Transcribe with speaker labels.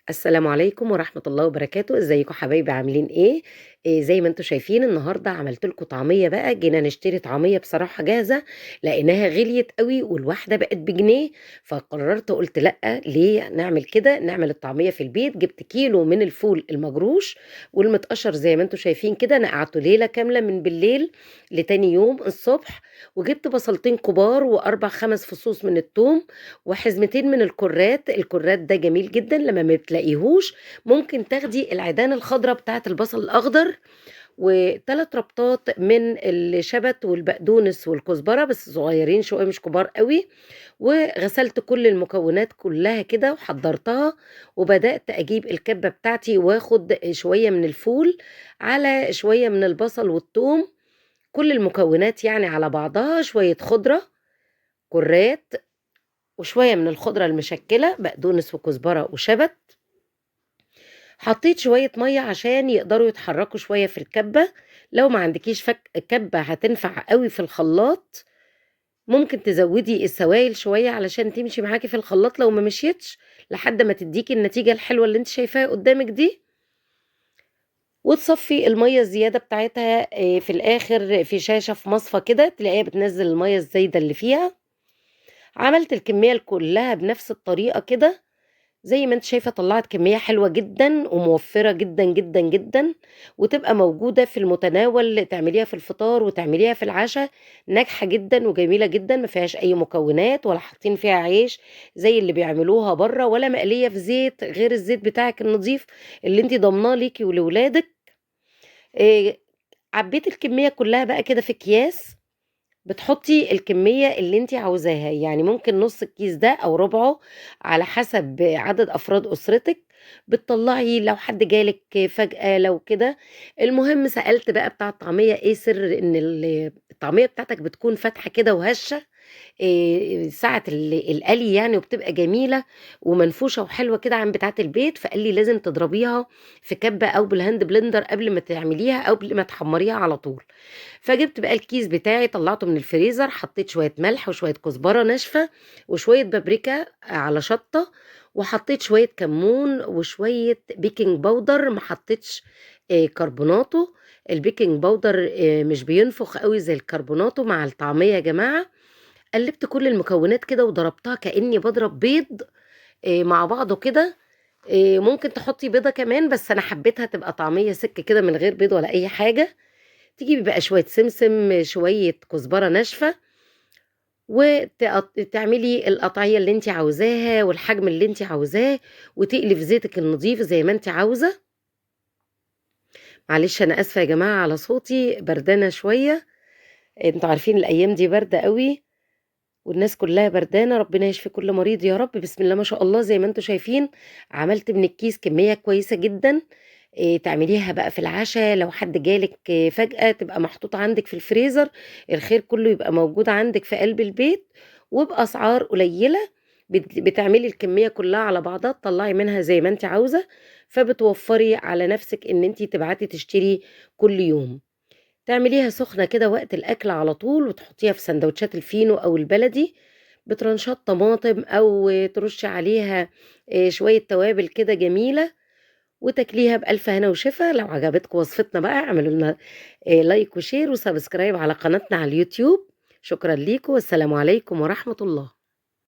Speaker 1: السلام عليكم ورحمة الله وبركاته. ازيكم حبايبي؟ عاملين ايه؟ زي ما انتم شايفين النهارده عملت لكم طعميه. بقى جينا نشتري طعميه بصراحة جاهزة لقيناها غليت قوي والواحده بقت بجنيه، فقررت قلت لا ليه نعمل كده، نعمل الطعمية في البيت. جبت كيلو من الفول المجروش والمتقشر زي ما انتم شايفين كده، نقعته ليلة كاملة من بالليل لتاني يوم الصبح، وجبت بصلتين كبار واربع خمس فصوص من الثوم وحزمتين من الكرات. الكرات ده جميل جدا، لما ما بتلاقيهوش ممكن تاخدي العيدان الخضراء بتاعه البصل الاخضر، وثلاث ربطات من الشبت والبقدونس والكزبره بس صغيرين شوية مش كبار قوي. وغسلت كل المكونات كلها كده وحضرتها، وبدات اجيب الكبه بتاعتي واخد شوية من الفول على شوية من البصل والثوم، كل المكونات يعني على بعضها، شوية خضرة كرات وشوية من الخضرة المشكلة بقدونس وكزبره وشبت. حطيت شوية مية عشان يقدروا يتحركوا شوية في الكبه. لو ما عندكيش فك كبه هتنفع قوي في الخلاط، ممكن تزودي السوائل شوية علشان تمشي معاكي في الخلاط لو ما مشيتش، لحد ما تديكي النتيجة الحلوة اللي انت شايفاها قدامك دي. وتصفي المية الزيادة بتاعتها في الاخر في شاشة في مصفى كده، تلاقيها بتنزل المية الزايدة اللي فيها. عملت الكمية كلها بنفس الطريقة كده زي ما انت شايفه، طلعت كمية حلوة جدا وموفره جدا جدا جدا، وتبقى موجودة في المتناول، تعمليها في الفطار وتعمليها في العشاء، ناجحة جدا وجميلة جدا، ما فيهاش اي مكونات ولا حاطين فيها عيش زي اللي بيعملوها بره، ولا مقلية في زيت غير الزيت بتاعك النظيف اللي انت ضامناه ليكي ولولادك. عبيت الكمية كلها بقى كده في اكياس، بتحطي الكمية اللي انت عاوزاها، يعني ممكن نص الكيس ده او ربعه على حسب عدد افراد اسرتك. بتطلعي لو حد جالك فجأة لو كده. المهم سألت بقى بتاع الطعمية ايه سر ان الطعمية بتاعتك بتكون فاتحة كده وهشة ساعة القلي يعني، وبتبقى جميلة ومنفوشة وحلوة كده عن بتاعة البيت. فقال لي لازم تضربيها في كبة او بال hand blender قبل ما تعمليها او قبل ما تحمريها على طول. فجبت بقى الكيس بتاعي طلعته من الفريزر، حطيت شوية ملح وشوية كزبرة ناشفة وشوية بابريكا على شطة، وحطيت شوية كمون وشوية baking powder، ما حطيتش كربوناتو. ال baking powder مش بينفخ قوي زي الكربوناتو مع الطعمية يا جماعة. قلبت كل المكونات كده وضربتها كأني بضرب بيض مع بعضه كده. ممكن تحطي بيضة كمان، بس أنا حبيتها تبقى طعمية سك كده من غير بيض ولا أي حاجة. تجيبي بقى شوية سمسم شوية كزبرة ناشفة، وتعملي القطعية اللي انت عاوزاها والحجم اللي انت عاوزاه، وتقلي في زيتك النظيف زي ما انت عاوزة. معلش أنا آسفة يا جماعة على صوتي، بردانة شوية، انتوا عارفين الأيام دي باردة قوي والناس كلها بردانة، ربنا يشفي كل مريض يا رب. بسم الله ما شاء الله زي ما انتوا شايفين عملت من الكيس كمية كويسة جدا. تعمليها بقى في العشاء لو حد جالك فجأة، تبقى محطوطة عندك في الفريزر، الخير كله يبقى موجود عندك في قلب البيت وبأسعار قليلة. بتعملي الكمية كلها على بعضها تطلعي منها زي ما انت عاوزة، فبتوفري على نفسك ان انت تبعتي تشتري كل يوم. تعمليها سخنة كده وقت الأكل على طول، وتحطيها في سندوتشات الفينو أو البلدي بترنشات طماطم، أو ترشي عليها شوية توابل كده جميلة، وتاكليها بألف هنا وشفا. لو عجبتكم وصفتنا بقى اعملوا لنا like و share و subscribe على قناتنا على اليوتيوب. شكرا ليكم والسلام عليكم ورحمة الله.